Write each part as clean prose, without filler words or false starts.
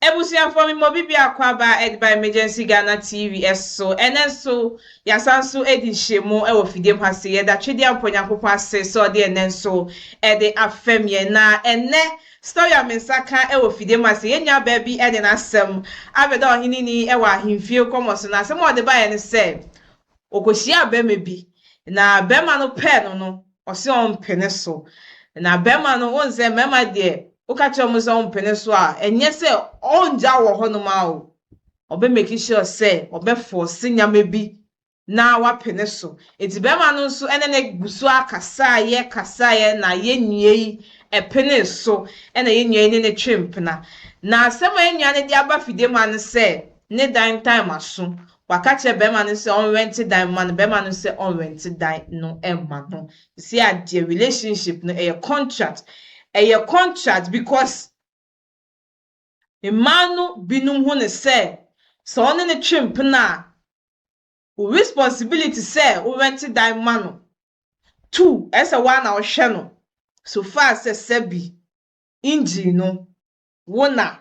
Abusuafoɔ me mɔ bibi akwaaba ɛde ba Emergency Ghana TV ɛso. Ɛnɛ nso yɛasan nso adi nhyiamu ɛwɔ fidie mu ha se yɛda Twedeampɔ Nyankopɔn ase sɛ ɔde ɛnɛ nso ɛde afɛm yɛn. Na ɛnɛ story a me nsa ka ɛwɔ fidie mu ha se yɛn nua baa bi ɛde n'asɛm abɛda ɔhene ni ɛwɔ ahemfie nkɔmɔ so. Na asɛm a ɔde baeɛ ne sɛ ɔkɔhyiaa bɛrima bi na bɛrima no pɛɛ no no ɔse ɔmpene so. Na bɛrima no wohu sɛ mmarima deɛ woka kyerɛ wɔn sɛ ɔmpene so a ɛnyɛ sɛ ɔngya wɔ hɔnom a o, ɔbɛ make sure sɛ ɔbɛ force nneɛma bi na wapene so. Eti bɛrima no nso ɛne ne gu so akasaeɛ kasaeɛ na yɛn nua yi ɛpene so ɛna yɛn nua yi ne ne twe mpena. Na asɛm a yɛn nua no de aba fidie mu ano sɛ ne dan time aso. Waka kyerɛ bɛrima no sɛ ɔnrent dan ma no, bɛrima no sɛ ɔnrent dan no ɛma no. Si adeɛ relationship no ɛyɛ contract. Ɛyɛ contract because mmaa no binom hu ne sɛ sɛ ɔne ne twe mpena a, wo responsibility sɛ worent dan ma no. Two, ɛsɛ woa na wohwɛ no. So far sɛ sɛbi engine no wo na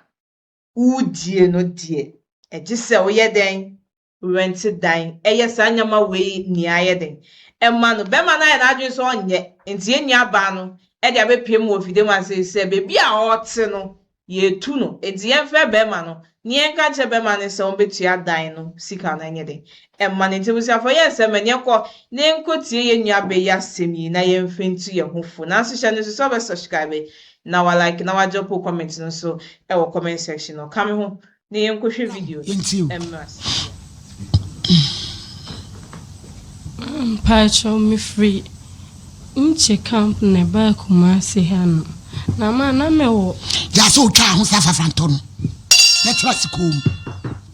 wodie no deɛ, ɛgye sɛ woyɛ dɛn rent dan. Ɛyɛ saa nneɛma wei nea ayɛ den ɛma no. Bɛrima no ayɛ n'adwene sɛ ɔnyɛ nti yɛn nua baa no ɛde abɛpie mu wɔ fidie mu ase sɛ beebi a ɔte no yɛtu no, nti yɛmfrɛ bɛrima no na yɛnka kyerɛ bɛrima no sɛ ɔmbɛtua dan no sika no ɛnyɛ den ɛma no. Nti abusuafoɔ yɛn nsɛm ɛnyɛ kɔ na yɛnkɔ tie yɛn nua baa yi asɛm yi na yɛmfa ntu yɛn ho fo. Nanso hyɛ no nso sɛ ɔbɛ subscribe na wa like na wa drop comment no nso ɛwɔ comment section no. Ka me ho na yɛnkɔhwɛ video no Yɛntie o. ɛmmra ase. Mpakyɛw, mefiri Nkyɛ Camp na ɛbaa Kumasi ha no. Na ma na mewɔ Gya sɛ wotwa ho sɛ afafrantɔ no na tena ase koom.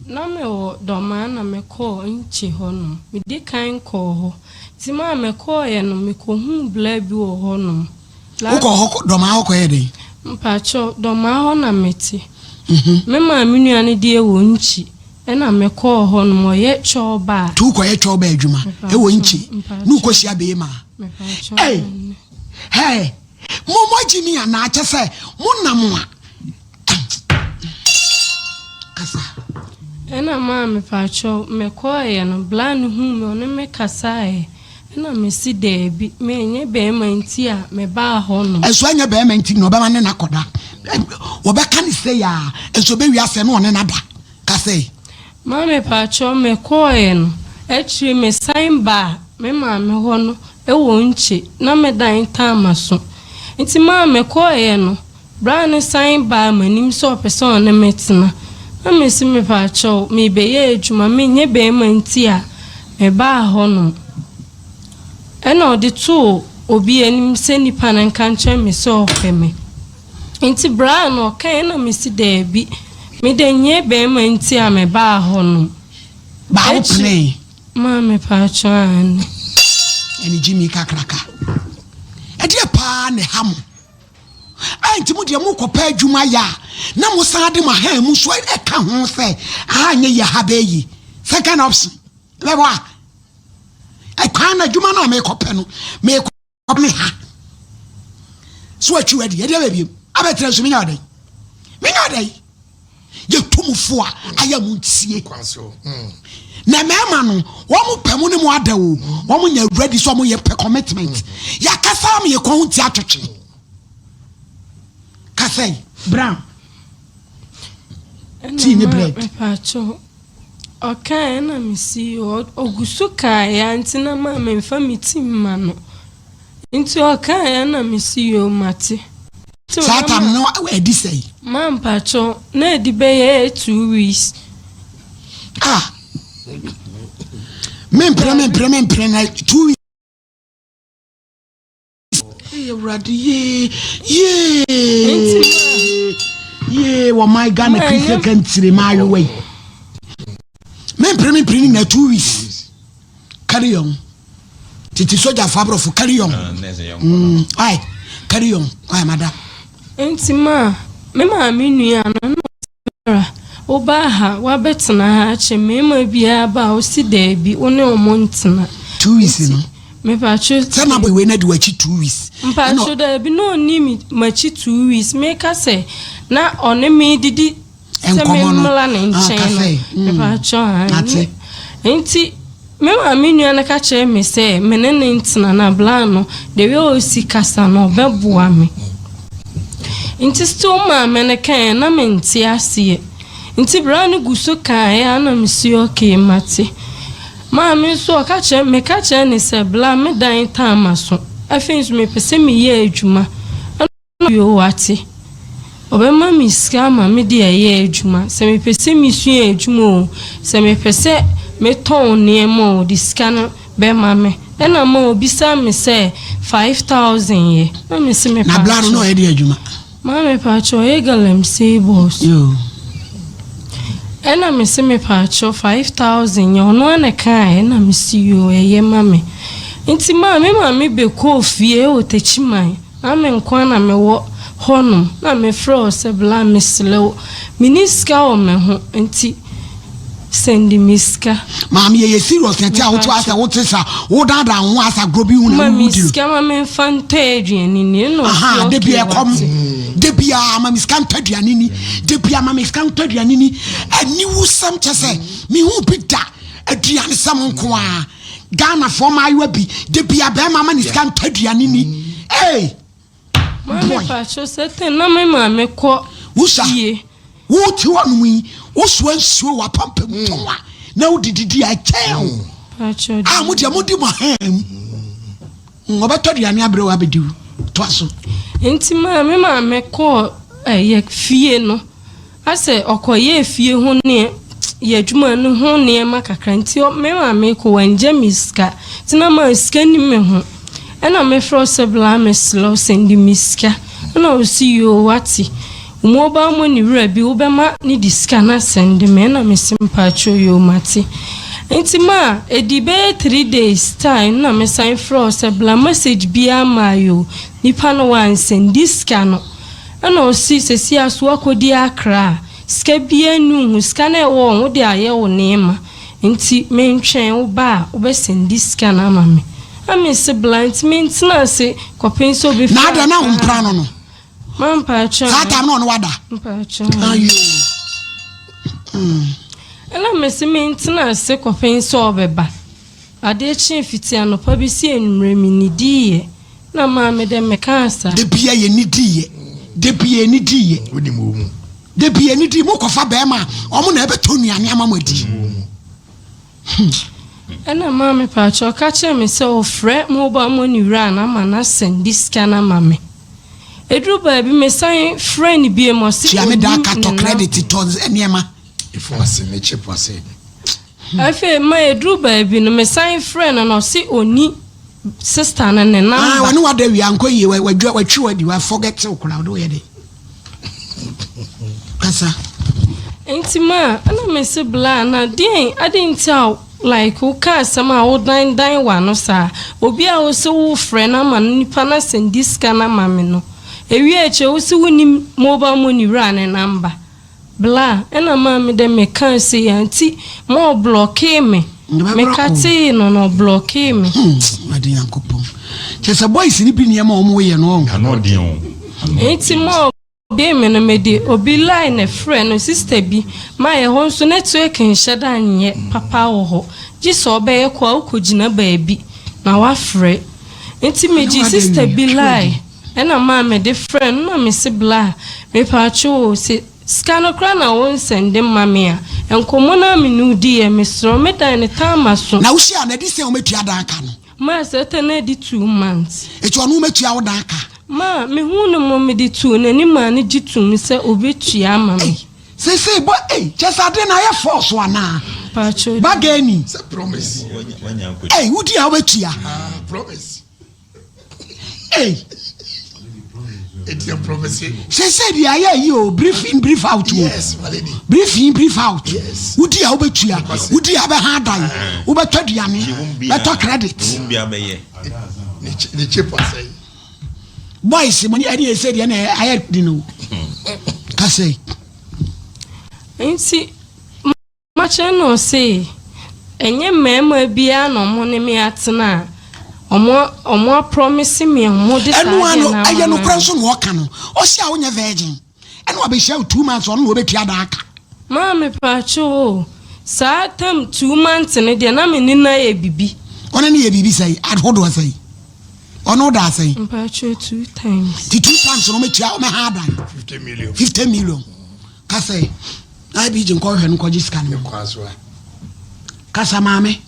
Na mewɔ Dɔmaa na mekɔɔ Nkyɛ hɔnom. Medi kan kɔɔ hɔ. Nti maa mekɔɔeɛ no, mekɔhuu bla bi wɔ hɔnom. Wokɔ hɔ Dɔmaa hɔ kɔyɛ dɛn? Mpakyɛw, Dɔmaa hɔ na mete. Me maame nua no deɛ wɔ Nkyi. Ɛna mekɔɔ hɔnom, ɔyɛ kyɔɔba a. Nti wokɔyɛ twɛw adwuma ɛwɔ Nkyi ne wokɔhyia beema? Mepakyɛw. Ei, hey, mo mo agyi mi anaa? Kyɛ sɛ mo nam a kasa. Ɛna maa mepakyɛw, mekɔɔeɛ no, bla no huu me, ɔne me kasaeɛ. Ɛna mesi daabi, menyɛ bɛrima nti a mebaa hɔnom. Ɛnso ɛnyɛ bɛrima nti na ɔbɛma ne nakɔda. Wɔbɛka ne sɛ yaa nso ɔbɛwi asɛ na ɔne nada kasa yi. Maa mepakyɛw, mekɔɔeɛ no, akyire mesan baa me maame hɔ no ɛwɔ Nkye na me dan taama so. Nti maa mekɔɔeɛ no, bra no san baa m'anim sɛ ɔpɛ sɛ ɔne me tena. Na mesi mepakyɛw, mebɛyɛ adwuma, menyɛ bɛrima nti a mebaa hɔnom. Ɛna ɔde too obi anim sɛ nipa no nka nkyerɛ me sɛ ɔpɛ me. Nti bra no ɔkae na mesi daabi, mede nyɛ bɛrima nti a mebaa hɔnom. Baa wo pene? Maa mepakyɛw, ane. Ɛne gyi mi kakraka ɛdeɛ paa ne ha mo a nti mo deɛ mokɔpɛ adwuma yɛ a na mo san de mo ahan mu so ɛka ho sɛ aha nyɛ yie, aha bɛyɛ yie, second option bɛbɔ a ɛkwan na adwuma no a mekɔpɛ no mekɔ ne ha so atwi wadi ɛdeɛ baabi abɛtena so. Menya ɔdɛn? Menya ɔdɛn? Yɛtu mo fo a ayɛ mo ntie. Na mmarima no wɔn mo pɛ mo ne mo ada o, wɔn nyɛ ready sɛ wɔn yɛ pɛ commitment. Yɛakasa ama yɛ kɔn ho ti atwetwe kasa yi brown tea ne bread. Mepakyɛw, ɔkae na mesi ɔgu so kaeɛ nti na maa memfa me ti mma no. Nti ɔkaeɛ na mesi yo, mate. Saa tam no ɛdi sɛ yi? Maa mpakyɛw, na ɛdi bɛyɛ 2 weeks. Ah, mempere mempere mempere na 2 weeks. Ee Awurade, yee yee yee, wɔ my Ghana Christian country maayewa yi, mempere mempere ni na 2 weeks. Carry on, tete sogyafo aborɔfo, carry on. Ai, carry on ai, madam. Nti maa me maame nua no na ɔsɛ wobaa ha wabɛtena ha akyɛ mmarima biara ba a wosi daabi, wo ne ɔmo ntena. 2 weeks no? Mepatwo. Sɛ na bɔ wei na di w'akyi 2 weeks? Mpatwo, daabi, na ɔni mi m'akyi 2 weeks. Meka sɛ na ɔne me didi. Sɛ memmra ne nkyɛn no, mepaakyɛw aane. Nti me maame nua no ka kyerɛɛ me sɛ me ne no ntena na bla no, the way ɔsi kasa no ɔbɛboa me. Nti still maame no kaeɛ na mente aseɛ. Nti bra no gu so kaeɛ a na mesi okay mate. Maame nso ɔka kyerɛ meka kyerɛ ne sɛ bla me dan taa maso. Afei nso mepɛ sɛ meyɛ adwuma. Bio, wate. Ɔbɛma me sika ama me de ayɛ adwuma. Sɛ mepɛ sɛ mesua adwuma oo, sɛ mepɛ sɛ metɔn nneɛma oo, ɔde sika no bɛma me. Ɛna ma ɔbisaa me sɛ 5000 yɛ? Na mese Na bla no na mepaakyɛw. ɔyɛ deɛ adwuma? Maa mepaakyɛw, ɔyɛ galamsey boss. Yoo. Ɛna mese mepaakyɛw 5000 yɛ? Ɔno ara na ɛkaeɛ. Ɛna mese yoo, ɛyɛ ma me. Nti maa me maame bɛkɔɔ fie wɔ Techiman. Na me nko ara na mewɔ hɔnom, na mefrɛɛ wo sɛ bla mesrɛ wo, menni sika wɔ me ho nti sɛnde me sika. Maame yɛyɛ serious na ɛte a wote asɛ wote sa wodaadaa wo ho asɛ agorɔ bi hu na Ma me wodi no. sika ma memfa ntɔ aduane ni ɛna ɔse Aha da okay bia ɛkɔm wate. da bia ma me sika ntɔ aduane ni da bia ma me sika ntɔ aduane ni aniwusɛm kyɛ sɛ mehu bi da aduanesɛm nko ara. Ghana foɔ maayewa bi da bia bɛɛma ama ne sika ntɔ aduane ni ee Maame boy. pacho sɛ ten na me maame kɔ Wusa fie. wo te hɔ nom yi wo soa nsuo wɔ apampam tɔn a na wo dididi a ɛkyɛn o Pacho a mo deɛ mo di mo ahan mu ɔbɛtɔ aduane abrɛ wo abɛdi wo toa so. Nti maa me maame kɔɔ ɛyɛ fie no Asɛ ɔkɔyɛɛ fie ho nneɛ yɛ adwuma no ho nneɛma kakra nti me maame kɔ wangya me sika nti na maa sika nni me ho ɛna me frɛ wo sɛ bla mesrɛ wo sɛndi me sika ɛna ɔsi yoo wate wo mobile money wura bi wobɛma ne de sika no asɛndi me ɛna mese mpakyɛw yoo mate nti maa ɛdi bɛyɛ 3 days time na mesan frɛ wo sɛ bla message biaa maa yoo nipa no wansɛndi sika no. Ɛna ɔse sɛsi a so wakɔdi akra a sika biaa nni wo ho sika no a ɛwɔ wo ho wode ayɛ wo neema nti mentwɛn wo ba a wobɛ sɛndi sika no ama me na mese bla nti mentena ase kɔpen sɛ ɔbɛfiri Na adɛn na akra wompra no no? Ma mpakyɛw Saa time no ɔne wada? Mpakyɛw. Ayoo. Ɛna mese mentena ase kɔpen sɛ ɔbɛba adeɛ kyee fiti anɔpa bɛsi anwummerɛ mennidiiɛ. Na maame dɛ mekaa saa. Da bia yɛ ni di yɛ. Da bia yɛ ni di yɛ. Wonim wɔ mu. Da bia yɛ ni di mo kɔfa bɛrima a ɔmo na ɛbɛtɔ nnuane ama mo adi. Hmm. Ɛna maame paakyɛ ɔka kyerɛ me sɛ ɔfrɛ mobile money wura no ama no asɛnde sika no ama me. Ɛduru baabi mesan frɛ no bio ɔse Tua me daa ɔnnim ka ne tɔ number. credit tɔ nneɛma. Efo ase ne chip ase. Afei ma ɛduru baabi no mesan frɛ no na ɔse ɔnni Sister no ne number. Ah, wɔne wada wie ankɔ yie wadwa watwi wadi wa forget wo koraa wode woyɛ dɛ kasa. Nti ma ɛna me se bla na deɛn adɛn nti a like wo ka asɛm a wo dan dan w'ano saa obi a wo se wo frɛ no ama no nipa no asɛndi sika no ama me no ewie akyire wo se wo nim mobile money wura ne number. Bla ɛna maa me dɛ me kaa sei a nti ma ɔblɔkee me me katee no na ɔblɔkee me. Hmm Awurade Nyankopɔn. Kyerɛ sɛ boys no bi nneɛma a wɔn yɛ no ɔn. Ano ɔden o. Nti ma ɔblɔkee me no me de obi line na frɛ no sister bi ma ɛhɔ nso network nhyɛ da nyɛ papa wɔ hɔ gye sɛ ɔbɛyɛ kɔ a wokɔ gyina baabi na wafrɛ nti me gye sister bi line. Ɛna maa me de frɛɛ no na me se bla mepaakyɛw o se sika no koraa na wo nsɛnde mma me a nkɔmmɔ no a me ne wo diiɛ mesrɛ wo me dan no taa maso. Na wo hyia no ɛde sɛn wɔmɛtua dan ka no? Maa sɛ ɛtɛ na ɛdi 2 months. Eti ɔno wɔmɛtua wo dan ka? Maa me huu no mo me de tuu n'anim maa no gye toom sɛ ɔbɛtua ama me. Ei seesei bɔ ei kyerɛ sɛ adeɛ no ayɛ force anaa? Mpaakyɛw. Bargaining. Sɛ promise. Ei wodi a wobɛtua. Ah promise. Hey. It's prophecy. Sese di ayɛ yi o brief in brief out o. Yes, my lady. Brief in brief out. Yes. Wodi a wobɛtua. Wodi a bɛha adan. Wobɛtɔ aduane. Bɛtɔ credit. Ne chip asɛe. Boys mo ni ɛne ɛsɛ deɛ na ayɛ di no. Kasɛ. Nti Makyerɛ no ɔse ɛnyɛ mmarima biara na ɔmo ne me atena a ɔmo ɔmo aprɔmise me a ɔmo de saa Ɛno adeɛ ano no ɛyɛ ama nokorɛ me. nso na ɔka no ɔse a wonyɛ virgin. Ɛna wabɛhyia wo 2 months, ɔno na wɔbɛtua dan aka. Maa mepaakyɛw o, saa tam 2 months no deɛ, na me ne no ayɛ bibi. Ɔne ne yɛ biribi sɛi ahodoɔ sɛi? Ɔno wo da sɛn? Mpaakyɛw, two times. Nti two times no ɔmɛtua, ɔmɛha adan. 50 million. 50 million kasɛ IBG nkɔhwɛ no nkɔgye sika no. Kwan so a. Kasa, maame.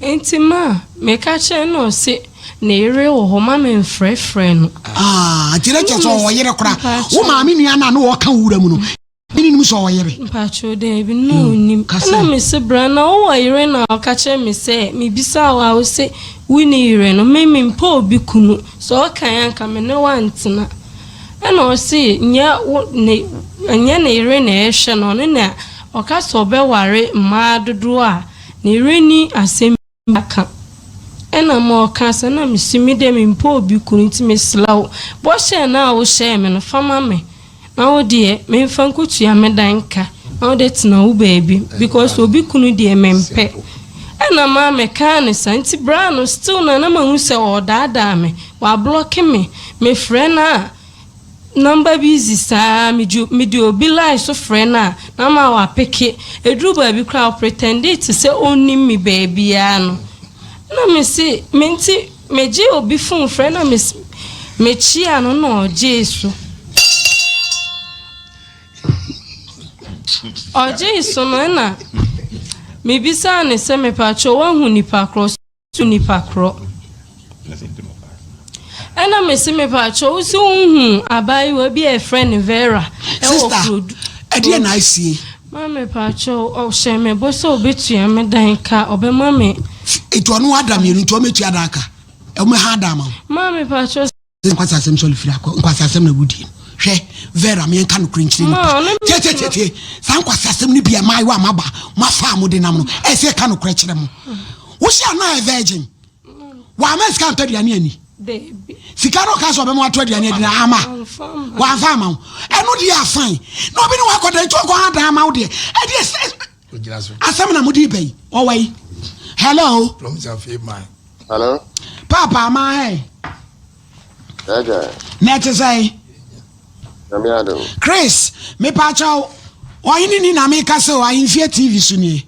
Nti ma meka kyerɛ no, ɔse ne yere wɔ hɔ, ma memfrɛfrɛ no. Ah, nti ne kyɛ sɛ ɔwɔ yere kora. Mpaakyɛw. Wo maame nua no a ne wɔka wo wura mu no ne nim sɛ ɔwɔ yere? Mpaakyɛw, daabi, na onim. Kasa. Ɛna mese, bra na wowɔ yere na ɔka kyerɛ me sɛ mebisa wo a, wo se wonni yere no, me mempɛ obi kunu, sɛ ɔka yɛ anka me ne woantena. Ɛna ɔse nyɛ wo ne, ɛnyɛ ne yere na ɛhwɛ no, ɔno na ɔka sɛ ɔbɛware mmaa dodoɔ a ne yere ni asɛm aka. Ɛna ma ɔka sɛ na mesi me dɛ mempɛ obi kunu, nti mesrɛ wo, bɔhyɛ no a wohyɛɛ me no, fa ma me na wo deɛ memfa nkɔtua me dan ka na wode tena wo baabi, because obi kunu deɛ mempɛ. Ɛna maa mekaa ne sa. Nti braa no still na mahu sɛ ɔɔdaadaa me, wablock me. Mefrɛ no a, number busy saa. Mede obi line so frɛ no a, na ma wapeke. Ɛduru baabi koraa, ɔpretend te sɛ ɔnnim me baabiara no. Na mese menti megye obi phone frɛ na mekyia no na ɔgyee so. Ɔgyee so no, ɛna mebisaa ne sɛ, mepakyɛ, woahu nipa korɔ so nipa korɔ? Ɛna mese, mepakyɛ, wo sɛ wohu abaayewa bi a ɛfrɛ no Vera ɛwɔ Sister, Kurodu? Ɛdeɛ na asie? Ma mepakyɛ, ɔhyɛ me bɔ sɛ ɔbɛtua me dan ka, ɔbɛma me. Nti ɔno ada mmienu nti ɔmɛtua dan ka, ɔmɛha ada ama wo? Ma mepakyɛ. Nkwasi asɛm sɔle firi akɔ. Nkwasi asɛm na wodie no. Hwɛ, Vera, meɛnka nokorɛ nkyerɛ Ma, nipa. ɔno me- Tietietie, saa nkwasi asɛm no bi a maayewa a maba mafa a mode nam no, ɛsɛ ɛka nokorɛ kyerɛ mo. Wohyɛ ana yɛ virgin, wama sika ntɔ aduane ani? Daabi. Sika no ɔka sɛ ɔbɛma wato aduane adi na ama? Amfa ama. Wamfa ama wo. Ɛno deɛ afan na obi ne wakɔda nti ɔkɔ ha dan ama wo deɛ, ɛdeɛ sɛ Ogyina so. Asɛm na mode ba yi, ɔwɔ yi. Hello. Promise afei man. Hello. Papa ama ɛ. Ɛgya. Na ɛte sɛ? Nyame adom. Chris, mepakyɛw, ɔhene ni na meka sɛ o Ahemfie TV so nie,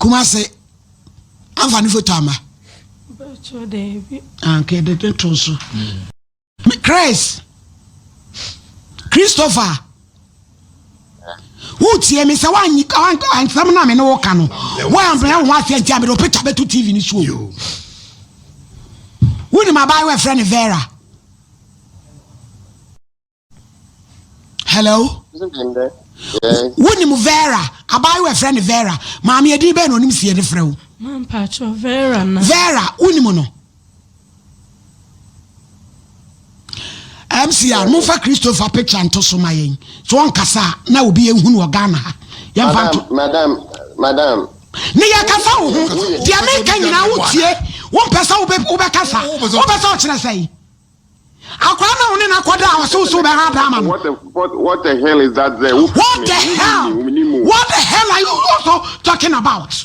Kumase. Amfa ne foto ama? Mpakyɛ, daabi. Anka yɛde ne to so. Chris, Christopher, wotie me sɛ woanyi ansɛm no a me ne wo ka no, woambrɛ wo ho aseɛ nti a mede wo picture bɛto TV no so o. Yo. Wonim abaayewa ɛfrɛ no Vera? Hello? Yes. Wonim Vera, abaayewa ɛfrɛ no Vera? Maame, ɛdin bɛɛ na onim sie ne frɛ wo? Ma mpakyɛ, Vera na. Vera, wonim no? MCR, momfa Christopher picture nto so ma yɛn so ɔnkasa a na obi ɛhu no wɔ Ghana ha. Yɛmfa nto. Madam, madam, madam. Ne yɛkasa wo ho deɛ meka nyinaa wotie, wompɛ sɛ wobɛkasa, wopɛ sɛ ɔkyerɛ sɛn? Akwaraa na wo ne no akɔda a ɔse wo so wobɛha ada ama no. What the hell is that there? What the hell, what the hell are you also talking about?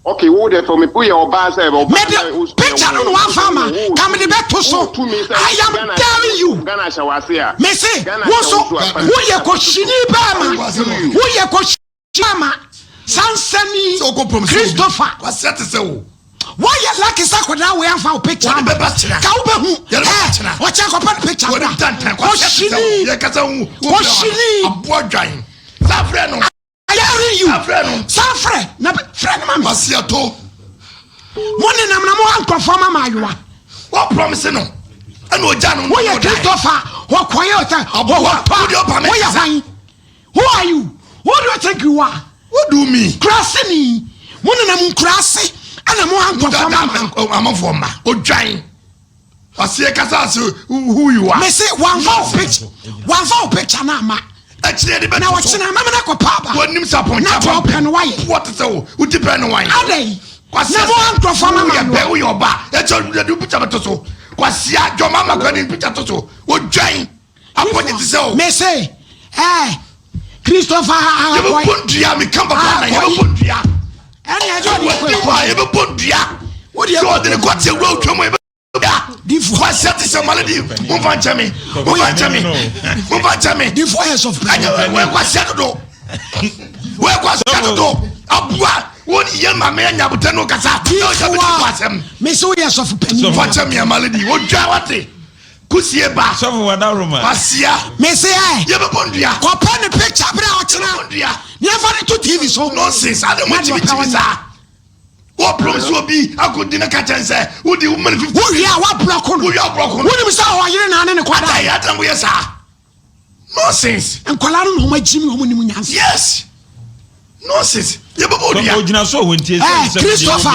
Okay, wo de for me, wo yɛ ɔbaa sɛ ɔbaa. Mede picture no na wamfa ama ka mede bɛto so. I am telling you. Ghana hyɛ wase a. Mese wo so woyɛ kɔhyini bɛɛma, woyɛ kɔhyini bɛɛma sansani. Sɛ wokɔ promise obi. Christopher. Kwasi ate sɛ wo. Woyɛ lucky sɛ akwadaa wei amfa wo picture Wɔde ama. bɛba kyena. Ka wobɛhu. Yɛde bɛba ɛ kyena. Ɔkyɛ kɔpɛ no picture Wɔde bra. tantan kwasi ate sɛ wo. Kɔhyini. Yɛkasa wo. Kɔhyini. Aboa dwan. Saa frɛ no. Telling you. Saa frɛ no. Saa frɛ na frɛ no ma me. Kwasi ato. Mo nenam na mo ha nkurɔfoɔ ma maayewa. Wɔ promise no. Ɛna ogya no. Woyɛ Christopher wɔkɔyɛ sɛ Aboa, wode ɔba me woyɛ kasa. hwan? Who are you? Who do you think you are? What do you mean? Kurase ni mo nenam nkuraase ɛna mo ha nkurɔfoɔ ma ma. Amanfoɔ mma. Odwan. Kwasi kasa ase who you are. Mese wamfa wo picture, wamfa wo picture na ama. Akyire de bɛto Na so. wɔkyena mama no akɔpa aba. Wɔnim sɛ apɔnkye Na deɛ ɔpɛ no wayɛ. Wɔte sɛ wo. Wodi pɛ no wan. Adɛn? Kwasi Na mo ha nkurɔfoɔ ma ma woyɛ bɛ, woyɛ ɔba. Ɛkyɛ yɛde wo picture bɛto so. Kwasi adwɔma ama kwani picture to so. Odwan. Apɔnkye te sɛ wo. Mese ɛɛ Christopher Yɛbɛbɔ akɔyɛ. dua, meka papa na yɛbɛbɔ dua. Ɛne ɛgye ɔde Wɔdi hɔ a yɛbɛbɔ dua. Wode Sɛ ɔde ne kɔte awura otwa mu a, yɛbɛ. Difo. Kwasi ati sɛ male di momfa nkyɛ me momfa nkyɛ me momfa nkyɛ me. Difo ayɛ sɔfo panyin. Ɛnyɛ wei kwasi adodo wei kwasi adodo aboa wɔn yɛ maame anya abotɛ no kasa na ɔhyɛ bi to asɛm. Mesi woyɛ sɔfo panyin. Momfa nkyɛ me amale di odwa wate kusie ba. Sɔfo wada roma. Kwasia. Mesi ɛ. Yɛbɛbɔ ndua. Kɔpɛ ne picture bere a ɔkyena. Yɛbɛbɔ ndua. Yɛmfa ne to TV so. Nonsense ade mo gyimi gyimi saa. Wo promise obi akodi na ka kyɛn sɛ wodi wo mene 50. Wowie a woabrɔko no. Wowie abrɔko no. Wonim sɛ ɔyere na ne ne kɔda. Ada yɛ ada woyɛ saa. Nonsense. Nkwadaa no na wɔn agyimi wɔn nim nyansa. Yes. Nonsense. Yɛbɛbɔ odua. Ogyina so a wɔntie sɛ sɛ Christopher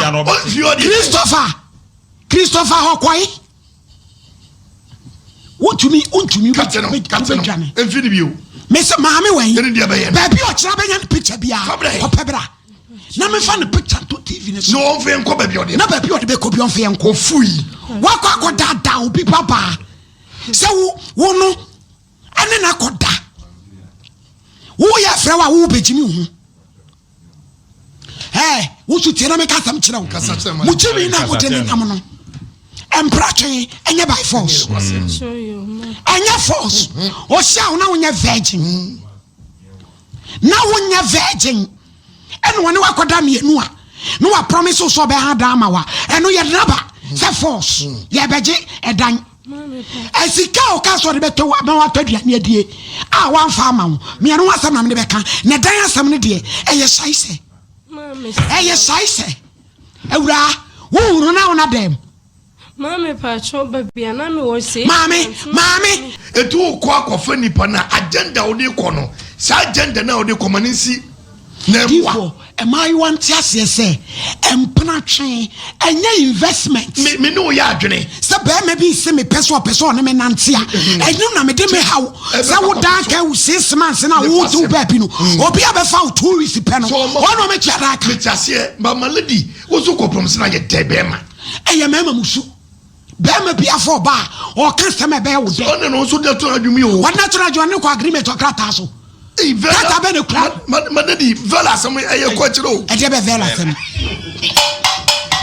Christopher Christopher Hɔkɔe. Wontumi wontumi wobɛdwane. Mfi ne bio. Mese maame wɛn. Baabi ɔkyerɛ bɛnya ne picture biara. Kɔpɛ bra. Na mefa ne picture nto TV ne so. Na ɔmfa yɛn nkɔ baabi ɔde. Na baabi ɔde bɛkɔ bi ɔmfa yɛn nkɔ. Ofui. Wakɔ akɔ daadaa obi babaa. Sɛ wo wo no ɛne na akɔda. Woyɛ frɛ wo a wobɛgyimi wo ho. Ɛɛ, wo nso tie na meka asɛm kyerɛ wo. Mo gyimi na mode nenam no, mpratwe ɛnyɛ by force. Ɛnyɛ force. Ɔhyia wo na wonyɛ virgin. Na wonyɛ virgin. Ɛna ɔne wakɔda mmienu a, na wa promise wo sɛ ɔbɛha dan ama wa. Ɛno yɛ naba sɛ force. Yɛbɛgye ɛdan. Sika a ɔka sɛ ɔde bɛtɔ wo ama woatɔ aduane adie a wamfa ama wo meɛ no ho asɛm na mede bɛka na dan asɛm no deɛ ɛyɛ sae sɛ ɛyɛ sae sɛ awuraa wohunu na wona dɛm. Maame paatwɔ baabi a na mewɔ sei. Maame maame. Eti wokɔ akɔfa nipa no a agenda a wode kɔ no saa agenda no a wode kɔ ma no nsi na ɛmmoa. Difoɔ, mmaayewa nte aseɛ sɛ mpena twe ɛnyɛ investment. Me me ne wo yɛ adwene. Sɛ barima bi se mepɛ sɛ ɔpɛ sɛ ɔne me nante a, ɛno na mede me haw. Sɛ wo daa ka wo six months na wo te wo baabi no, obi a bɛfa wo 2 weeks pɛ no, ɔno ɔmɛtua daa ka. Mete aseɛ, but my lady, wo nso kɔ promise na yɛ dɛ bɛrima. Ɛyɛ mmarima mu su. Bɛrima bi afɔ ɔba a, ɔka asɛm a ɛbɛyɛ wo dɛ. Ɔne no nso de ato n'adwuma yi o. Wɔde ato n'adwuma ne kɔ agreement ɔkrataa so. Krataa bɛ na kura. Ma dadi vɛla asɛm ɛyɛ kɔ akyire o. Ɛdeɛ bɛ vɛla asɛm.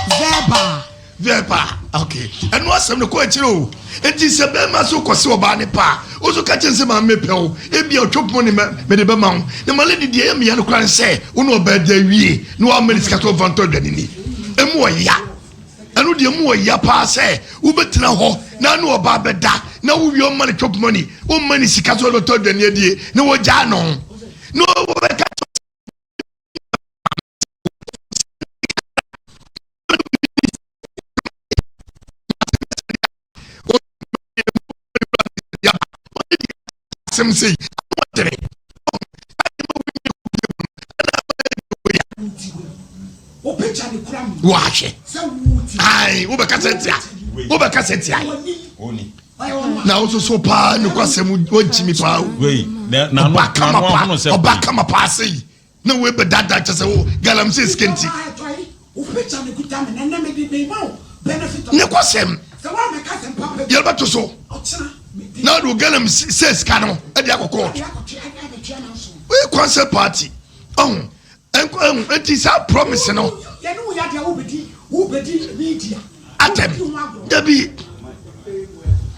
Vɛba. Vɛba okay ɛno asɛm no kɔ akyire o. Eti sɛ bɛrima so kɔ se ɔbaa ne pa a, o so ka kyɛn sɛ maame mepɛ o. Ebi a ɔtwe pono ne mɛ mede bɛma wo. Na ma lady deɛ ɛyɛ meya no koraa ne sɛ wo ne ɔbaa di awie na wamma ne sika sɛ ɔmfa ntɔ aduane ni. Emu ɔya. Ɛno deɛ mu wɔ ya paa sɛ wobɛtena hɔ na ne ɔbaa bɛda na wowie ɔmma no chop money, womma no sika sɛ ɔde bɛtɔ aduane adie na wɔgyaa no na wɔbɛka asɛm sei ɔdene wahwɛ ae wobɛkasa tia wobɛkasa tia na wososo paa nokwasɛm wogyimi paa ɔba kama paa ɔba kama paa sei Na wei bɛ dada kyɛ sɛ wo galamsey sika nti. Ne kɔ sɛm yɛrɛ bɛ to so na ɔde galamsey sika no ɛde akɔ court. Wei concert party ɔho ɛho nti saa promise no. Atɛm dabi.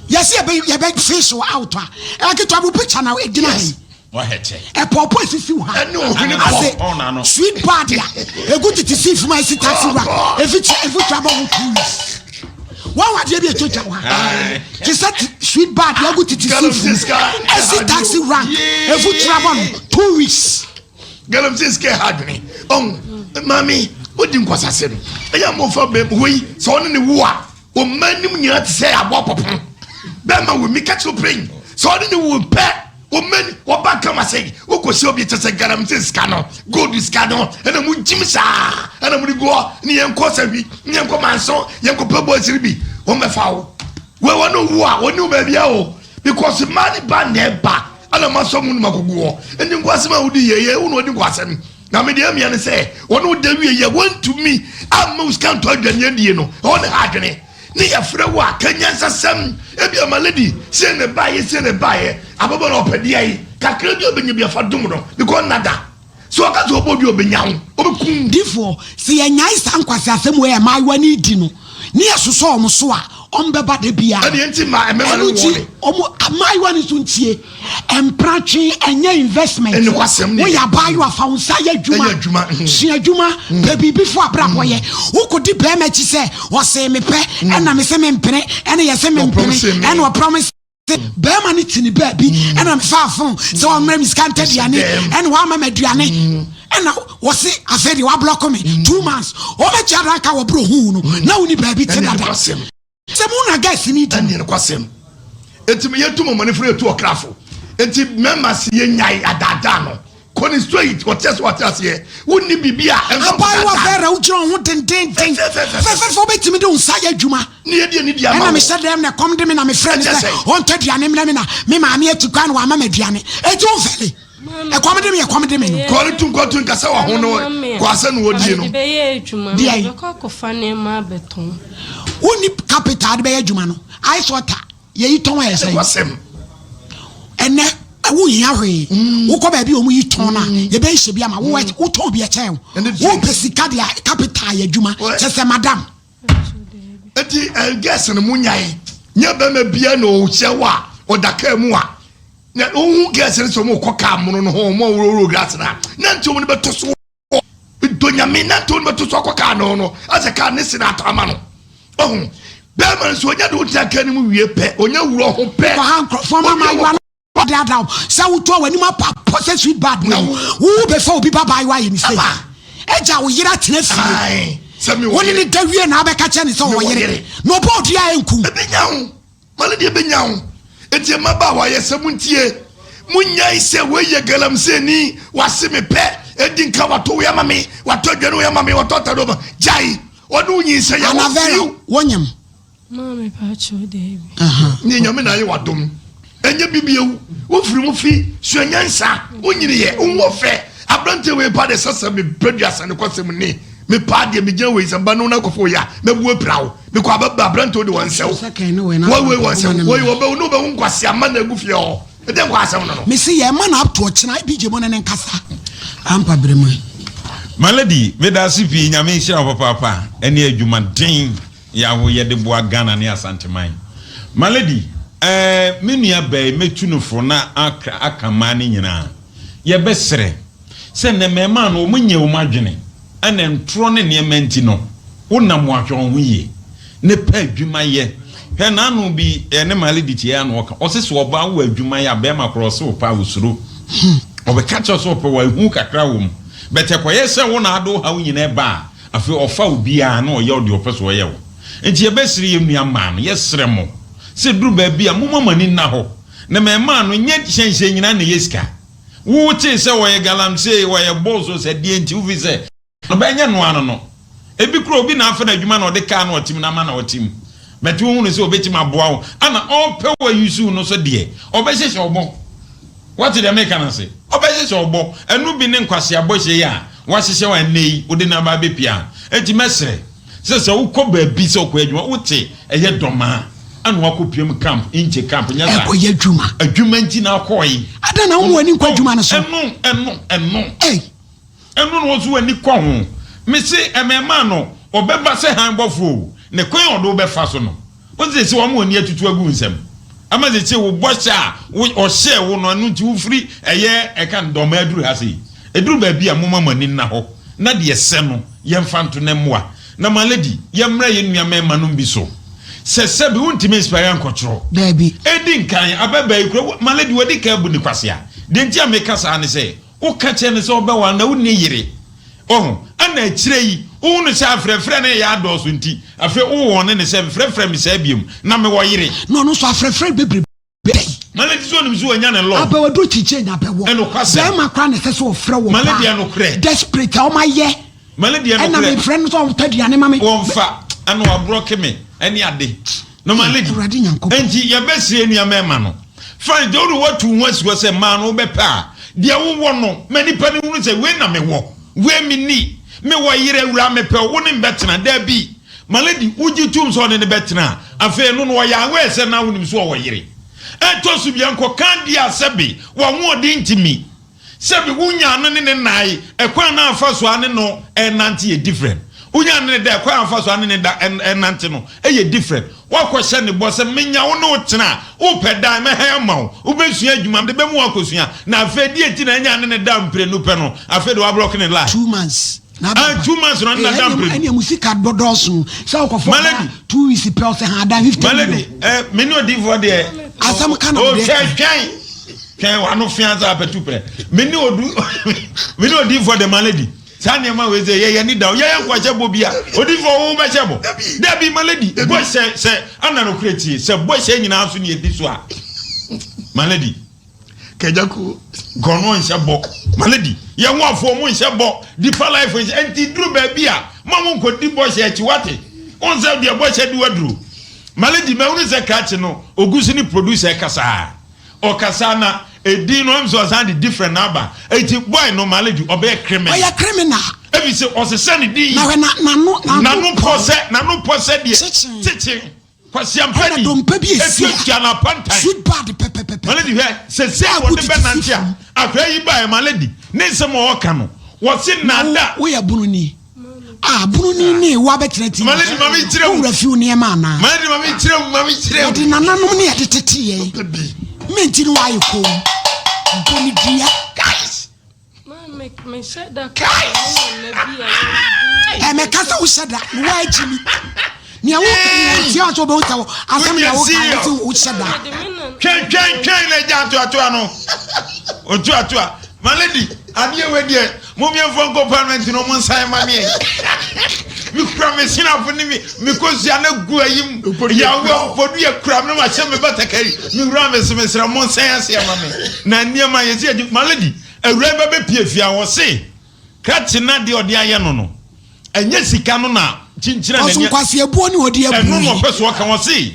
Yɛsi yɛbɛ yɛbɛ fish out a ɛketewa bi picture na egyina ha yi. Ɛpɔɔpɔ esisi wo ha. Ɛne ohene pɔ. Ase sweet bad a egu tete si fuma esi taxi wura efi tia efi tia bɔ ho 2 weeks. Wɔn adeɛ bi etwatwa wo ha. Te sɛ sweet bad a egu tete si fuma esi taxi rank efi tia bɔ no 2 weeks. Galamsey sika ɛha adwene. Ɔn maame wodi nkwasasɛm. Ɛyɛ mo fa bɛ wei sɛ ɔne ne wo a ɔma anim nyinaa te sɛ aboa pɔpɔn. Bɛrima wɔ mi ka kyerɛ pɛn sɛ ɔne ne wo pɛ ɔma ni ɔba kama sɛ wokɔhyɛ obi kyɛ sɛ galamsey sika no gold sika no ɛna mo gyim saa ɛna mo de guɔ ne yɛn kɔ sahwi ne yɛn kɔ manso yɛn kɔ pɛ boys no bi wɔn bɛfa wo wei wɔne wo a wɔne wo baabi a o because mmaa ne ba na ɛba Ana masɔ mu no makogu hɔ? Enti nkoasɛm a wodi yɛ yɛ wo na ɔdi nkoasɛm. Na me deɛ mmea ne sɛ wɔne wo da wie yɛ wɔntumi amma wo sika ntɔ aduane adie no ɛhɔ ne ha adwene ne yɛfrɛ wo a ka nyansasɛm ebi ama lady sei ne baayɛ sei ne baayɛ ababɔ na ɔpɛ deɛ yi kakra bi a ɔbɛnya bi afa dom no because nada sɛ ɔka sɛ ɔbɔ dua ɔbɛnya wo ɔbɛkum. Difoɔ, sɛ yɛnyae saa nkwaseasɛm wei a mmaayewa no redi no ne yɛsosɔ wɔn so a, Ɔmo bɛba da biara. Ɛdeɛ nti ma mmarima no Ɛno nti wɔne. ɔmo mmaayewa no nso ntie. Mpratwe ɛnyɛ investment. Ɛnokwasɛm nie. Woyɛ abaayewa fa wo nsa yɛ adwuma. Ɛyɛ adwuma, mhm. Sua adwuma, pɛ biribi fo abrabɔ yɛ. Wokɔdi barima akyi sɛ ɔsee mepɛ, ɛna mese mempene, ɛna yɛse mempene, Ɔpromise me. ɛna ɔpromise. Barima no te ne baabi ɛna mefaa phone sɛ ɔmmrɛ me sika ntɔ aduane ɛna wama me aduane ɛna wɔse afei deɛ wablɔko me 2 months ɔbɛtua da ka wɔ berɛ ohuu no na woni baabi te Ɛne dada nokwasɛm. sɛ mu na gas ne di. Ɛne nokwasɛm. Enti yɛtu mɔmɔne yɛtu ɔkrafo. Enti mmarima se yɛnyae adaadaa no. Kɔ ne straight, ɔte ase ɔte aseɛ. Wonni biribi a ɛmfa Abaayewa nkɔdaadaa. Vera, wogyina wo ho dendenden. Fɛfɛɛfɛ. Fɛfɛɛfɛ wobɛtumi de wo nsa ayɛ adwuma. Ne yɛdi ani di ama Ɛna wo. mehyɛ dɛm na ɛkɔm de me na mefrɛ no Ɛkyɛ sɛ sɛn? ɔntɔ aduane mmrɛ me na me maame atu kwan na wama me aduane. Enti womfɛle. Ɛkɔm de me ɛkɔm de me no. Kɔ ne tu nkɔto nkasa wɔ ho no kɔ asɛ na wɔdie no. Mede bɛyɛ adwuma. Deɛn? Mebɛkɔ akɔfa nneɛma abɛtɔn. Wonni capital de bɛyɛ adwuma no. Ice water yɛyi tɔn ayɛ sɛn? Nokwasɛm. Ɛnɛ wohia hwee. Wokɔ baabi a wɔn yi tɔn no a yɛbɛyi hyɛ bi ama wo wotɔn bi ɛkyɛn wo. Ɛne drinks. Wopɛ sika de a capital yɛ adwuma. Wɛ. Kyɛ sɛ madam. Enti girls no mo nyae. Nyɛ bɛrima bia na ɔhyɛ wo a ɔda kaa mu a na wohu girls no sɛ ɔmo kɔ kaa mono no ho ɔmo awurowuro glass no a na nti ɔmo no bɛto so dɔ nyame na nti ɔmo no bɛto so akɔ kaa no ho no asɛ kaa ne se na atɔ ama no ɔho bɛrima no nso ɔnya de wotena kaa no mu wie pɛ ɔnya wura ho pɛ Kɔha nkurɔfoɔ ma mmaayewa no daadaa wo sɛ wotɔ w'anim apapɔ sɛ sweet bad Na wo wo- wo bɛfa obi ba baayewa ayɛ ne sei Aba. agya wo yere atena fie Ae, sɛ mewɔ wo ne ne yere. da wie na abɛka kyerɛ ne sɛ Mewɔ ɔwɔ yere yere. na ɔbɔ odua a ɛnkum. Ɛbɛnya wo mane deɛ ɛbɛnya wo. Enti mmabaawa yɛ sɛ montie, monyae sɛ wei yɛ galamseyni, wase me pɛ, ɛdi nka wato wei ama me, watɔ aduane wei ama me, watɔ atade ama gyae ɔne wo nyinsɛn yɛ Ana wo Vera fiw. wonyem? Maame pakyɛw daabi. Ne nyame na ayɛ wadom ɛnyɛ bibiewu wofiri mu fi sua nyansa wonyiniyɛ wowɔ fɛ aberante wei pa de sɛ sɛ mepɛ duasa ne kɔsɛm ne mepaa deɛ megyina wei sɛ mba no na akɔfo yɛ a mɛbu apira wo mekɔ abɛba aberante wo de wɔn nsɛw Second ne wei na wɔwei wɔn nsɛw ne wei wɔbɛwo ne wobɛwo nkwase ama na agu fie hɔ ɛdɛ nkɔ asɛm no no. Mese yɛ ma no up to ɔkyena ibj mo ne ne nkasa ampa bere mu. My lady, meda ase pii, Nyame nhyira wo papaapa ɛne adwumaden yɛ a woyɛ de boa Ghana ne Asanteman. My lady, eh, me nua baa yi mɛtu no fo na aka aka mmaa no nyinaa. Yɛbɛsrɛ sɛ nnɛ mmarimaa no wɔn nyɛ wɔn adwene ɛna ntorɔ ne nneɛma nti no wo nam ahwɛ wɔn ho yie ne pɛ adwuma yɛ. Hwɛ n'ano bi ɛne my lady tie a na ɔka ɔse sɛ ɔbaa wɔ adwuma yɛ a bɛrima korɔ ɔse ɔpɛ a ɔsuro. Ɔbɛka kyerɛ sɛ ɔpɛ wɔ ehu kakra wɔ mu but ɛkɔyɛ sɛ wo na ade wo haw nyinaa ba a afei ɔfa obiara na ɔyɛ wo deɛ ɔpɛ sɛ ɔyɛ wo. Nti yɛbɛsrɛ yɛn nua mmaa no, yɛsrɛ mo sɛ duru baabi a momma mo ani nna hɔ na mmarima no nyɛ hyɛnhyɛn nyinaa na ɛyɛ sika. Wo tee sɛ ɔyɛ galamsey, ɔyɛ boss o sɛ deɛ nti wofi sɛ no bɛnyɛ noa no no. Ebi koraa obi na afa no adwuma na ɔde car na ɔte mu na ama na ɔte mu. But wohu no sɛ ɔbɛtumi aboa wo ana ɔpɛ wo a use wo no so deɛ ɔbɛhyehyɛ wo bɔ. Woate deɛ meka no ase? Ɔbɛhyehyɛ wo bɔ. Ɛno bi ne nkwasea bɔhyɛ yi a wɔahyehyɛ wo a ɛnnɛ yi wode no aba abɛpia ha. Enti mɛsrɛ sɛ sɛ wokɔ baabi sɛ wokɔyɛ adwuma wote ɛyɛ dɔmaa ana wakɔpiam camp Inche camp nyɛ saa. Ɛkɔyɛ adwuma. Adwuma nti na akɔe. Adɛn na woma w'ani nkɔ adwuma no so? Ɛno ɛno ɛno. Ei. Ɛno na wɔn nso wɔn ani kɔ ho. Mese mmarimaa no, wɔbɛba sɛ hann bɔfoɔ o, ne kwan a wɔde wo bɛfa so no, wo sese wɔn ani atutu agu wo nsam. Ama sese wo bɔhyɛ a wo ɔhyɛɛ wo no, ɛno nti wofiri ɛyɛ ɛka no dɔm aduru ha sei. Ɛduru baabi a momma mo ani nna hɔ na deɛ ɛsɛ no yɛmfa nto na mmoa. Na my lady, yɛmmra yɛn nua mmarima nom bi so. Sɛ sɛbi wontumi inspire nkɔtwerɛ. Daabi. Ɛdi nkan, ababaa yi kura, my lady wadi kan abu ne kwasea. Deɛ nti a meka saa ne sɛ, Woka kyerɛ no sɛ ɔbɛware na wonni yere. Wahu? Ɛna akyire yi, wohu no sɛ afrɛfrɛ no reyɛ adɔɔso nti, afei wowɔne no sɛ, Mfrɛfrɛ me saa biom, na mewɔ yere. Na ɔno nso afrɛfrɛ bebrebe yi. Ma no te sɛ ɔnim sɛ wanya ne love. Abɛwaduru kyikyire na abɛwɔ. Ɛnokwasɛm. Bɛrima koraa na ɛsɛ sɛ ɔfrɛ wɔ Ma no paa. deɛ nokorɛ. Desperate a wɔayɛ. Ma no deɛ Ɛna nokorɛ. mefrɛ no sɛ ɔntɔ aduane ma me. Wɔmfa, ɛna wabrɔke me, ɛne ade. No my lady. Awurade Nyankopɔn. Enti yɛbɛsrɛ nua mɛɛma no. Fine, deɛ wode woatu wo ho asi hɔ sɛ mmaa no wobɛpɛ a, deɛ wowɔ no, ma nipa no hunu sɛ wei na mewɔ, wei menni, mewɔ yere awuraa mepɛ wo, wo ne me bɛtena. Dabi, my lady, wogye tom sɛ ɔne no bɛtena a, afei ɛno no ɔyɛ aware sɛ na wonim sɛ ɔwɔ yere. Ɛtɔ so bianko, ka adeɛ a sɛbe w'ahoɔden ntumi. Sɛbi wo nyaa no ne ne nnae, ɛkwan a na afa so a ne no ɛnante yɛ different. Wo nyaa no ne da, ɛkwan a afa so a ne ne da ɛnante no yɛ different. Woakɔhyɛ ne bɔ sɛ menya wo ne wo tena a, wopɛ dan, mɛhan ama wo, wobɛsua adwuma, mede bɛma wo akɔsua. Na afei deɛ nti na ɛnyɛ ane ne da mprenu pɛ no, afei de woablɔke ne line. 2 months na Ah, 2 months na ɔne na da mprenu. Ɛne mu sika dɔdɔɔso sɛ wokɔfɔ Malady. 2 weeks pɛ, ɔsɛ ha dan 50 Malady, million. Me ne odiifoɔ deɛ. Asɛm ka na O mede twɛn twɛn twɛn wano fia sɛ apɛtu prɛ. Me ne odiifoɔ de, Malady. Saa nneɛma wei sɛ yɛyɛ ni da o, yɛyɛ nkɔhyɛ bɔ bi a, odiifoɔ wo bɛhyɛ bɔ. Dabi, Malady, bɔ hyɛ sɛ ana no kura tie sɛ bɔ hyɛ nyinaa so ne yɛdi so a. Malady. Kɛgyako. Gɔno nhyɛ bɔ. Malady, yɛn ho afoɔ mo nhyɛ bɔ. Deeper Life nhyɛ. Nti duru baabi a, ma mo nkɔdi bɔ hyɛ akyi wate. Wɔn sɛ deɛ bɔ hyɛ di waduro. Malady, mɛhunu sɛ krakye no, ogu so ne producer kasaa. Ɔkasa na edin no, ɛm sɛ ɔsan de different na aba. Eti boy no, Malady, ɔbɛyɛ criminal. Ɔyɛ criminal. Ebi sɛ ɔsesɛ ne din. Na hwɛ na n'ano N'ano pɔ sɛ, n'ano pɔ sɛ deɛ. Kyekyen. Kyekyen. Kwasi Ɛna ampani. dompe bi esi a. Etuatua n'apantan. Sweet bad pɛpɛpɛpɛ. Malady, hwɛ sɛsɛ a A wɔde wotete bɛnante si a fam. akwadaa yi baeɛ, Malady, ne nsɛm a ɔka no, wɔse Na wo nada. woyɛ bununi a, bununi ne wo abɛtena ti. Malady, ma menkyerɛ wo. Wowura fi wo nneɛma anaa? Malady, ma menkyerɛ wo, ma menkyerɛ wo. Yɛde nananom ne yɛde tete yɛn. Bi. Menti no wayɛ kom bɔ ne dua. Guys. Maame, mehyɛ da ka me nana bi a Ɛmɛka sɛ wohyɛ da na woagyi mi nea woka nea tia sɛ wobɛhu sɛ asɛm nea woka wo sɛ wohyɛ da. Mede me nana Twɛn twɛn twɛn na agya atoatoa no otoatoa. Malady, adeɛ wei deɛ, momiɛmfoɔ nkɔ parliament no, ɔmo nsan ma meɛ. Mekura me sinafo ne me mekosua no gu ayi mu yawa podua kura me na mahyɛ me batakari, mewura me so mesrɛ mo nsan aseɛ ma me na nneɛma yɛsi agye. Malady, awura ba bɛpie fie a, wɔse krakye na deɛ ɔde ayɛ no, ɛnyɛ sika no na kyinkyina Ɔso n'ani. nkwaseabuo ne ɔde abu. Ɛno na ɔpɛ so ɔka, wɔ se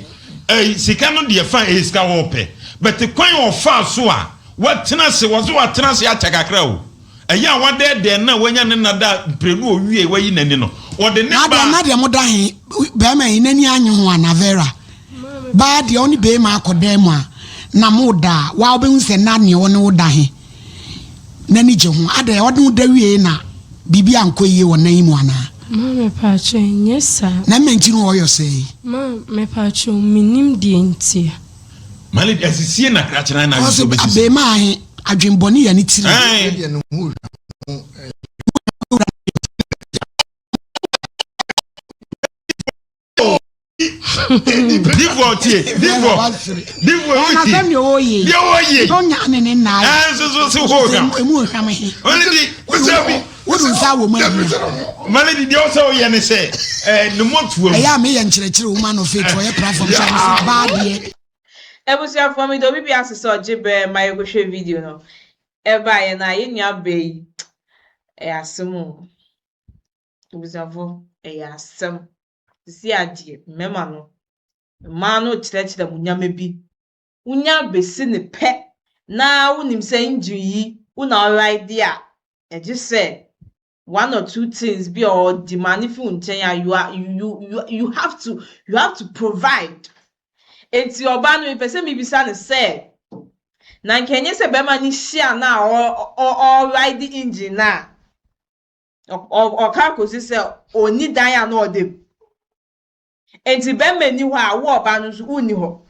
ɛyi sika no deɛ fa ɛyɛ sika wɔpɛ bɛte kwan a ɔfaa so a watena ase, wɔ so watena ase akyɛ kakra o, ɛyɛ a wadɛɛdɛɛ na wanya ne nada mprenu, owie wayi n'ani no ɔde ne Na ba. deɛ na deɛ moda he bɛrima yi n'ani anye ho ana? Vera baa deɛ ɔne bɛrima akɔ dan mu a na mo da a waa wobɛhu sɛ na neɛ ɔne wo da he n'ani gye ho adɛ ɔne wo da wie na biribi ankɔ yie wɔ nan yi mu anaa? Ma mepaakyɛw, nyɛ saa. Na mmɛ nti no ɔyɔ sɛɛ yi? Ma mepaakyɛw, menim deɛ ntia. Malady, asisie na krakye na na Ɔsɛ nso bɛsisi. Abɛɛma he adwenbɔne yɛ ne tiri. Ɛn. Deɛ ne ho hwa. Difoɔ tie, difoɔ, difoɔ. Ɛna wuti sɛ deɛ ɔyɛ deɛ wɔyɛ. Na ɔnya ne nnaayɛ. Ɛn nso so se hɔ hwam. Emu ohwam he. Malady, wosɛ bi. Wode nsa wɔ mu ahia. Malady, deɛ ɔsɛ ɔyɛ ne sɛ ne mɔtoa mu. Ɛyɛ a meyɛ nkyerɛkyerɛ woman of faith, ɔyɛ platform so a mesɛ baa deɛ. Abusuafoɔ, mi de obi bi ase sɛ ɔgye bɛɛ ma yɛkɔhwɛ video no ɛbaeɛ na yɛn nua baa yi, ɛyɛ asɛm o. Abusuafoɔ, ɛyɛ asɛm sisi adeɛ. Mmarima no, mmaa no kyerɛkyerɛ mo nneɛma bi. Wonya besi ne pɛ na wonim sɛ engine yi wo na ɔride a, ɛgye sɛ one or two things bi a ɔdemand fi wo nkyɛn a, you are you you you have to you have to provide. Eti ɔbaa no, mepɛ sɛ mebisa no sɛ, na nka ɛnyɛ sɛ bɛrima no hyia na ɔ ɔ ɔride engine na ɔka akɔsi sɛ ɔni dan a na ɔda mu. Nti bɛrima ni hɔ a, wo ɔbaa no nso wonni hɔ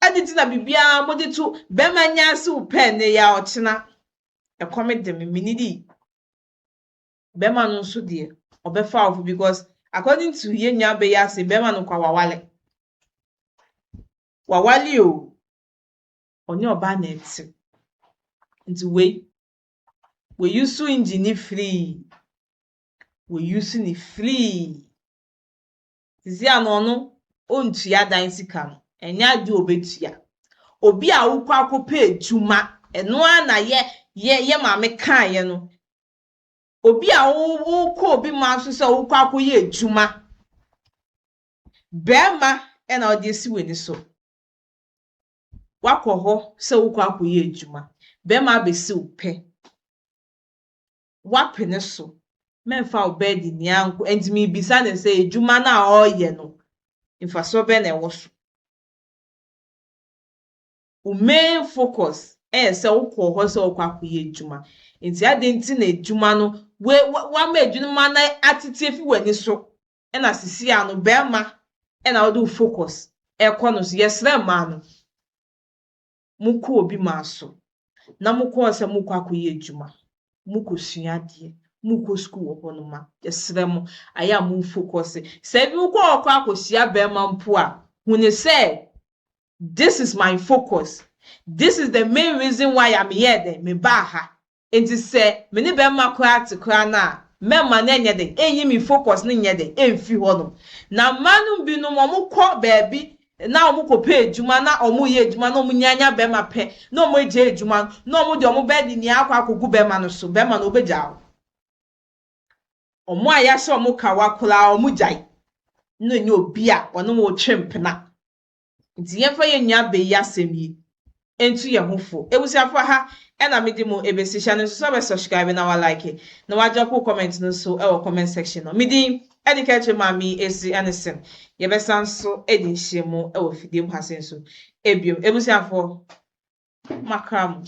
adi nti na biribiara mode to bɛrima nya ase wo pɛ ne yɛ a, ɔkyena ɛkɔm de me mini di. Bɛrima no nso deɛ, ɔbɛfa wo, because according to yɛn nua bɛyɛ ase, bɛrima no kwa wawale wawale o, ɔne ɔbaa na ɛte. Nti wei wɔyi so engine ne free, wɔyi so ne free sisi a na ɔno ɔntua dan sika no, ɛnyɛ ade a ɔbɛtua. Obi a wokɔ akɔpɛ adwuma, ɛno ara na yɛ maame kaeɛ no, obi a wokɔ obi ma nso sɛ wokɔ akɔyɛ adwuma, bɛrima ɛna ɔde esi w'ani so wakɔ hɔ sɛ wokɔ akɔyɛ adwuma, bɛrima abɛsi wo pɛ, wapene so, mɛmfa wo bɛɛdi nea nko. Nti mibisa ne sɛ, adwuma no a ɔreyɛ no, mfasoɔ bɛn na ɛwɔ so? Wo main focus ɛyɛ sɛ wokɔ hɔ sɛ wokɔ akɔyɛ adwuma, nti adi nti na adwuma no we wama adwuma no atete afi w'ani so, ɛna sisi ano bɛrima. ɛna wode wo focus ɛkɔ no so. Yɛsrɛ mmaa no, mokɔ obi maa so na mokɔɔ sɛ mokɔ akɔyɛ adwuma, mokɔsua adeɛ, mokɔ sukuu wɔ hɔnom a, yɛsrɛ mo, ayɛ a momfocus. Sɛ ebi wokɔ hɔ kɔ akɔhyia bɛrima mpo a, hu ne sɛ this is my focus, this is the main reason why I'm here dɛ mebaa ha. Nti sɛ me ne bɛrima koraa te koraa no a, mɛma no nyɛ den ɛnyi me focus no nyɛ den ɛmfi hɔnom. Na mmaa no binom, wɔn kɔ baabi na wɔn kɔpɛ adwuma na wɔn yɛ adwuma na wɔn nyanya bɛrima pɛ na wɔn agye adwuma no na wɔn de wɔn bɛɛ de nea akɔ akɔgu bɛrima no so. Bɛrima no ɔbɛgya wɔn a yɛahyɛ wɔn kawa koraa, wɔn gyae na onye obi a ɔne wɔn retwe mpena. Nti yɛmfa yɛn nua bɛyi asɛm yi ntu yɛn ho fo. Ebusuafo, ha ɛna mede mo ebesi. Hyɛ no nso sɛ ɔbɛ subscribe na wa like na wa drop comment no nso ɛwɔ comment section no. Medi ɛde ka kyerɛ maame esi ɛne sen yɛbɛsan so ɛdi nhyia mu ɛwɔ fidie mu ha se nso ebiom. Ebusuafo, makra mo.